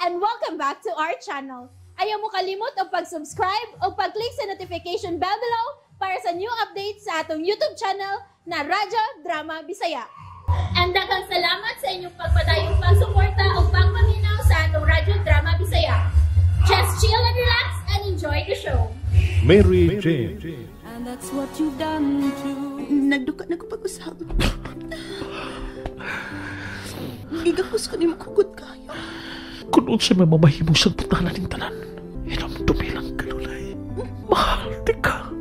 And welcome back to our channel. Ayaw mo kalimot og pag-subscribe o pag-click sa notification bell below para sa new updates sa atong YouTube channel na Radyo Drama Bisaya. And daghang salamat sa inyong pagpadayong pagsuporta o pagpaminaw sa atong Radyo Drama Bisaya. Just chill and relax and enjoy the show. Mary Jane. And that's what you've done to Nagduka na ko pag-usab. Gigakos ko ni makugot kayo. Kung unsa may mamahimong sa butanan ning tanan, hinumdumi lang kalulay. Mahal di ka.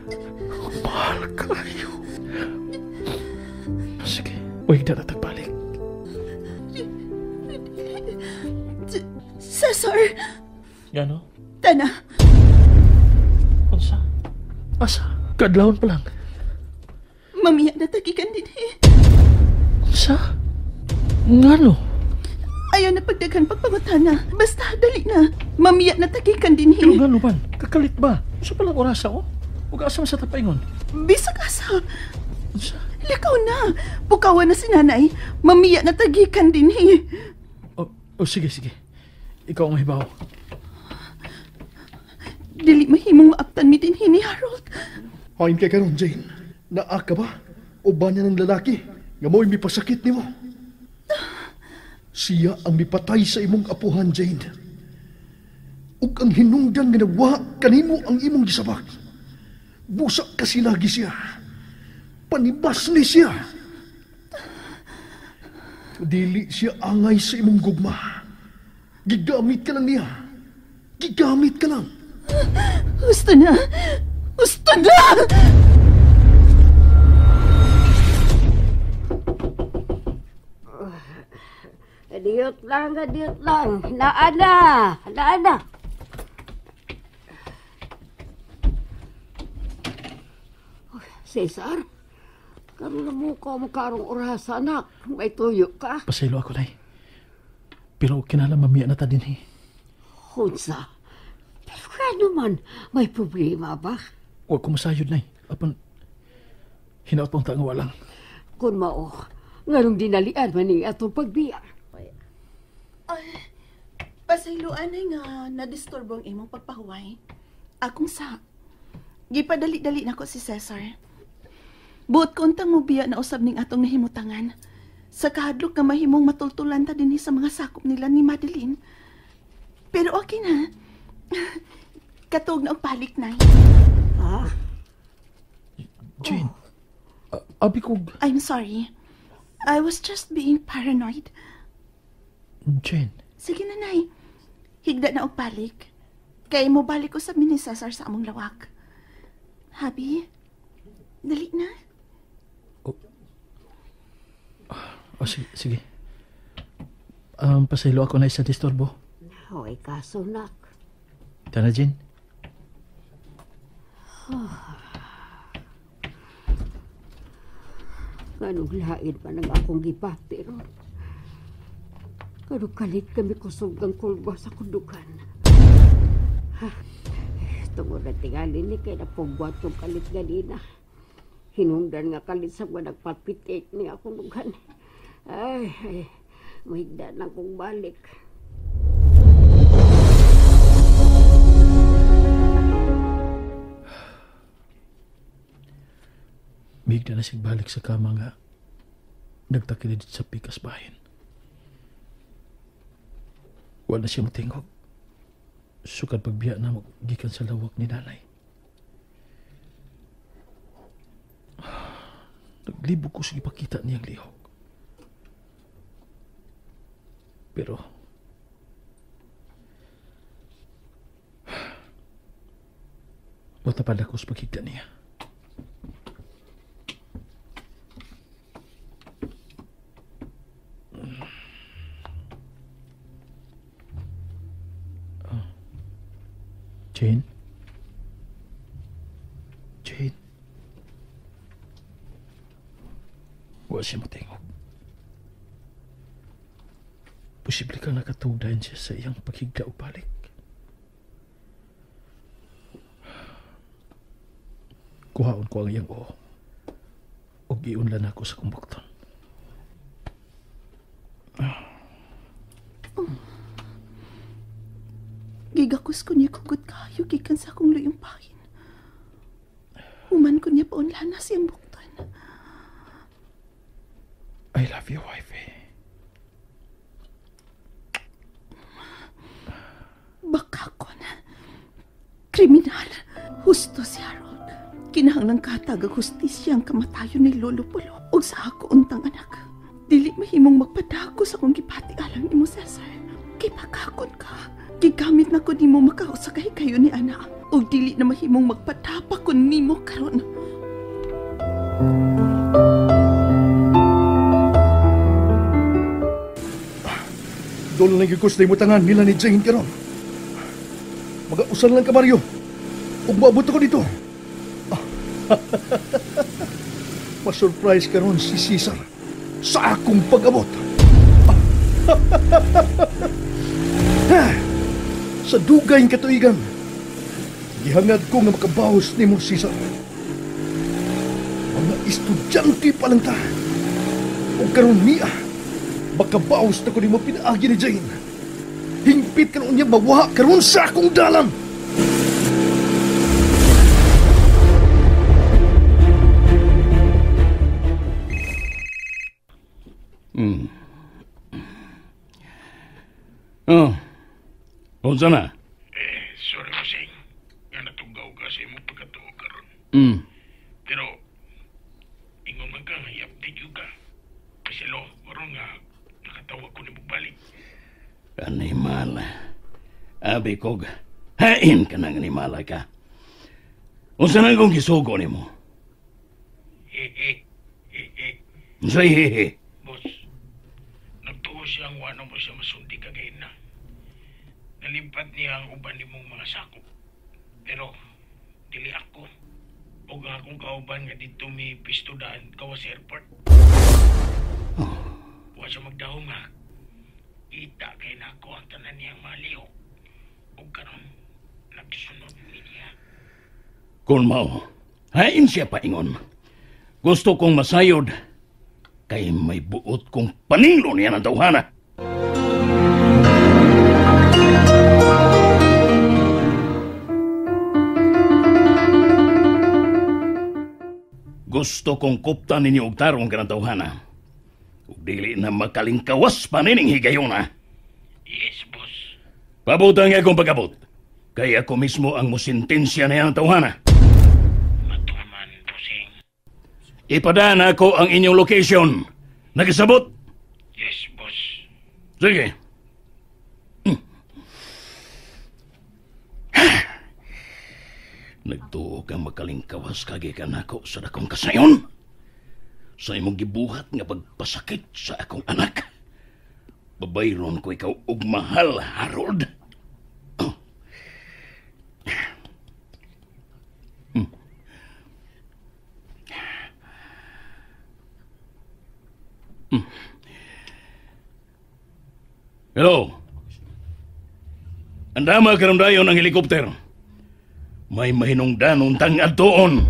Mahal kayo. Sige, huwag na natagbalik. Cesar! Gano? Tana! Unsa? Asa? Kadlawon pa lang. Mamiya na tagikan din eh. Unsa? Ngano? Ayaw na pagdaghan pagpangutana. Basta, dali na. Mamiya na tagikan din eh. Pero ngano man? Kakalit ba? Unsa palang orasa ko? Huwag asa man sa tapaingon. Bisag asa. Unsa? Likaw na. Pukawa na si nanay. Mamiya na tagikan din eh. Oh, sige, sige. Ikaw ang mahibaw. Dili mahimong maaptan mi din ni Harold. Hain kay karon, Jane. Naa ka ba? O ba niya ng lalaki? Nga mo'y mipasakit nimo. Siya ang mipatay sa imong apuhan, Jane. Ug ang hinungdan nga nagwa kanimo ang imong gisabak. Busa kasi lagi siya. Panibas ni siya. Dili siya angay sa imong gugma. Gigamit ka lang niya. Gigamit ka lang. Gusto na! Gusto na! Adiyot lang, adiyot lang. Naa na! Naa na! Cesar, karon na mo ka mo karong orasa, anak. May tuyo ka. Pasaylo ako, Nay. Pero kinala mamiya na ta din, eh. Unsa? Pero kano man, may problema ba? Huwag ko masayod, Nay. Apan, hinaot pang tanga walang. Kung mao, nganong dinalian man ni atong pagbiya. Ay, pasayloan ay nga nadisturbo ang imong pagpahuway. Akong sa. Gipadali-dali na ko si Cesar. Buot ko untang mobiya na usab ning atong nahimutangan. Sa kahadlok nga mahimong matultulan ta dinhi sa mga sakop nila ni Madeline. Pero okay na. Katog na ang palik, Nay. Ha? Jane, abi ko... I'm sorry. I was just being paranoid. Jane. Sige na, Nay. Higda na og balik. Kay mo balik ko sa ni Cesar sa among lawak. Habi, dali na. Oh, sige, sige. Pasaylo ako na isa disturbo. Hoy, kaso, nak. Tana, Jane. Anong lain pa ng akong gipati, ro? Kanong kalit kami kusog ang kulba sa kundukan. Tungod na tingali ni kay napugwat kong kalit ganina. Hinungdan nga kalit sa mga nagpalpitate ni akong dugan. Ay, ay, mahigda na kong balik. Mihigda na siyang balik sa kama nga nagtakilid sa pikas bahin. Wala siya matingog. Sukad pagbiya na mo gikan sa lawak ni nanay. Naglibog ko sa ipakita niyang lihok. Pero matapad ako sa pagkita niya. Jane? Jane? Wala siya matingog. Posible kang nakatugdayan siya sa iyang paghigda o balik. Kuhaon ko ang iyang oo. O giunlan ako sa kumbukton. Gihagos ko niya kugot kayo gikan sa akong luyong pahin. Human ko niya paunlana siyang bukton. I love you, wifey. Baka ko na. Kriminal. Husto si Harold. Kinahanglang katag ang hustisya ang kamatayon ni Lolo Polo o sa ako untang anak. Dili mahimong magpadako sa akong gipati alang nimo, Cesar. Kay pakakon ka. Gigamit na ko nimo makausakay kayo ni Ana. O dili na mahimong magpadapa ko nimo karon. Dol na gyud ko sa imutangan nila ni Jane karon. Magausan lang ka, Mario. Ug moabot ako dito. Ma-surprise karon si Cesar sa akong pag-abot. Sa dugay nga katuigan, gihangad ko nga makabawas nimo, Cesar. Mga estudyante pa lang ta. O karon niya, makabawas na ko nimo pinaagi ni Jane. Hingpit karon niya mawaha karon sa akong dalan. Oh. Unsa na? Sorry, Masing. Nga natunggaw ka sa imong pagkatuo karon. Pero, ingon man ka nga, i-update yun ka. Kasi lo, karon nga, nakatawag ko ni balik. Animal. Abi kog, hain ka ng animala ka. Unsa na kong gisugo nimo? Hehe. Hehe. Unsay hehe? Boss, nagtuo siya ang wano mo siya masundi kagayin na. Nalimpat niya ang uban nimong mga sakop. Pero, dili ako. O ang akong kauban nga dito may pisto daan kawas airport. Oh. Wa siya magdahom nga. Kita kay nako ang tanan niyang maliw. O karon nagsunod niya. Kung mao, hain siya paingon. Gusto kong masayod. Kay may buot kong paninglo niya ng tawhana. Gusto kong kupta ninyo og tarong kanang tawhana. Ug dili na makalingkawas pa nining higayona. Yes, boss. Pabutang akong pag-abot. Kaya ako mismo ang musintensya na yan ang tawhana. Matuman, bossing. Ipadaan ako ang inyong location. Nagisabot? Yes, boss. Sige. Nagtuo kang makalingkawas kagikan ako sa dakong kasayon. Sa imong gibuhat nga pagpasakit sa akong anak. Babayron ko ikaw og mahal, Harold. Oh. Hello. Andama karon dayon ang helikopter. May mahinungdanon tang adtoon.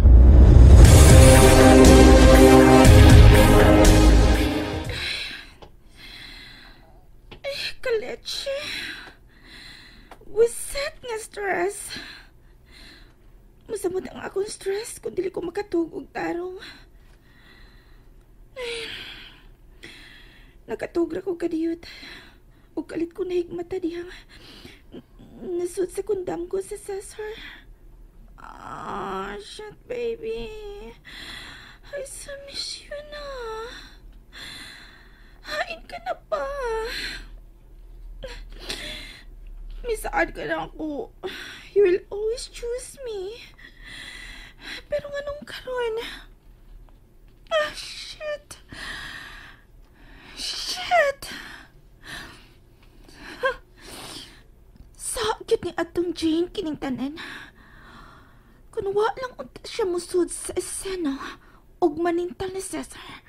Ay, kaleche. Wiset nga stress. Masamot ang akong stress kung dili ko makatug og tarong. Ay, nakatug ra ko kadiyot. Ug kalit ko nahigmata dihang nasud sa kundam ko sa Cesar. Ah, shit, baby. I so miss you na. Hain ka na pa. Misaad ka na ako. You will always choose me. Pero nganong karon? Ah, shit. Shit. Sakit ni atong Jane kining tanan. Kung wa lang unta siya musud sa esena og manintal ni Cesar,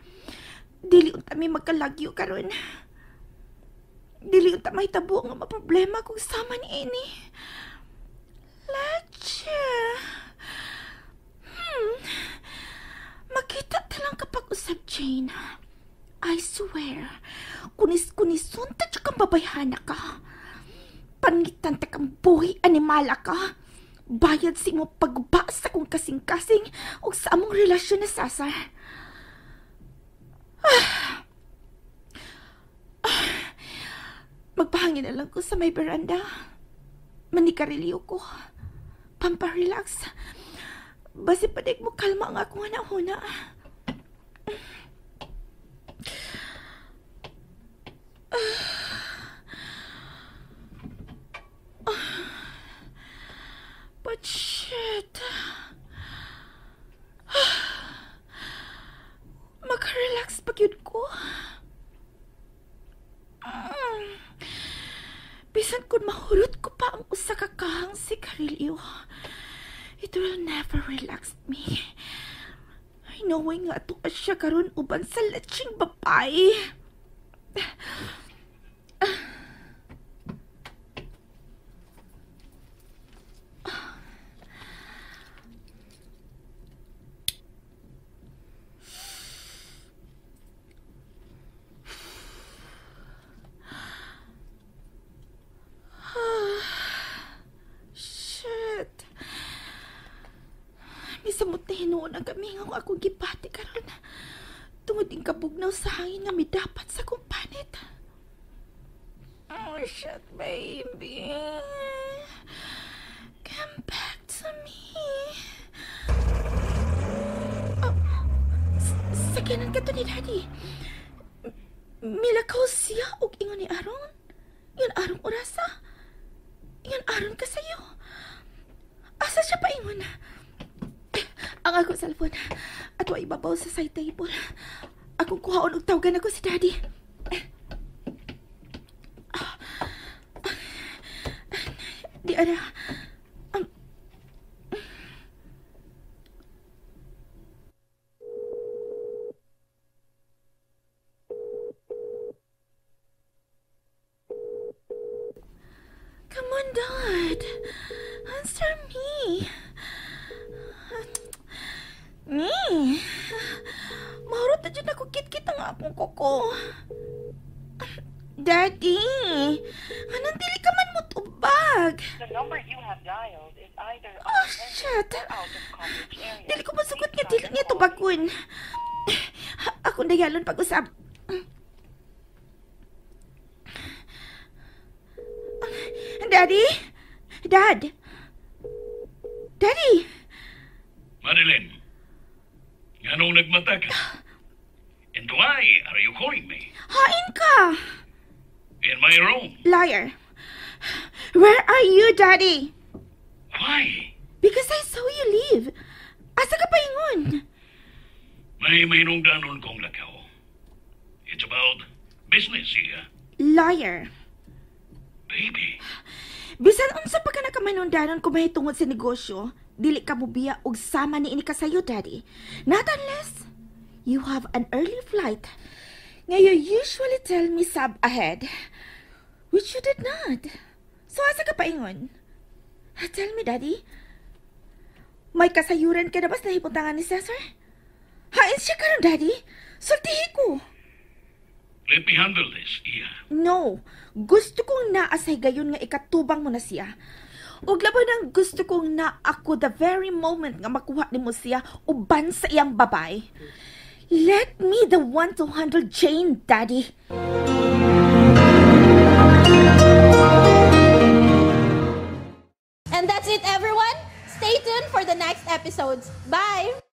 dili unta mi magkalagyo karon. Dili unta mahitabo nga maproblema kung sama ni ini. Leche. Makita ta lang kapag usab, Jane. I swear, kunis-kunison ta kang babayhana ka. Pangitan ta kang buhi animala ka. Bayad si mo pagba sa kong kasing-kasing o sa among relasyon na Cesar. Magpahangin na lang ko sa may veranda. Manikarilyo ko. Pamparelax. Basi padig mo kalma ang akong huna-huna. But shit. Makarelax pa gyud ko. Bisan kung mahurot ko pa ang usa ka kahang sigarilyo, it will never relax me. I know nga ato siya karon uban sa leching babae. Shit. Misamot na hinuon ang gamingaw akong gipati karon. Tungod din kabugnaw sa hangin nga midapat sa akong panit. Oh shit, baby. Come back to me. Oh, sakyanan ka to ni Daddy. Milakaw siya og ingon ni Aaron. Ingon Aaron orasa. Ingon Aaron ka sa'yo. Asa siya paingon? Ang akong cellphone at wa ibabaw sa side table. Akong kuhaon og tawagan ako si Daddy. Di ara. Come on, Dad. Answer me. Ni. Mahurot na dyan ako kit-kit ang akong kuko. Daddy, anong dili ka man mo tubag? The number you have dialed is either oh, shit. Or out of coverage area. Dili ko masugot nga dili niya tubagon. Akong dayalon pag-usab. Daddy? Dad? Daddy? Madeline, nganong nagmata ka? And why are you calling me? Hain ka! In my room. Liar. Where are you, Daddy? Why? Because I saw you leave. Asa ka paingon? May mahinungdanon kong lakaw. It's about business, iya. Liar. Baby. Bisan unsa pa ka nakamanundanon kung mahitungod sa negosyo, dili ka mubiya og sama ni ini kasayo, Daddy. Not unless you have an early flight. Nga you usually tell me sab ahead, which you did not. So asa ka paingon? Tell me, Daddy. May kasayuran ka na ba sa nahipuntangan ni Cesar? Hain siya karon, Daddy. Sultihi ko. Let me handle this, Iya. No. Gusto kong naasay gayon nga ikatubang mo na siya. Ug labaw nang gusto kong na ako the very moment nga makuha nimo siya uban sa iyang babae. Let me the one to handle Jane, Daddy. And that's it, everyone. Stay tuned for the next episodes. Bye!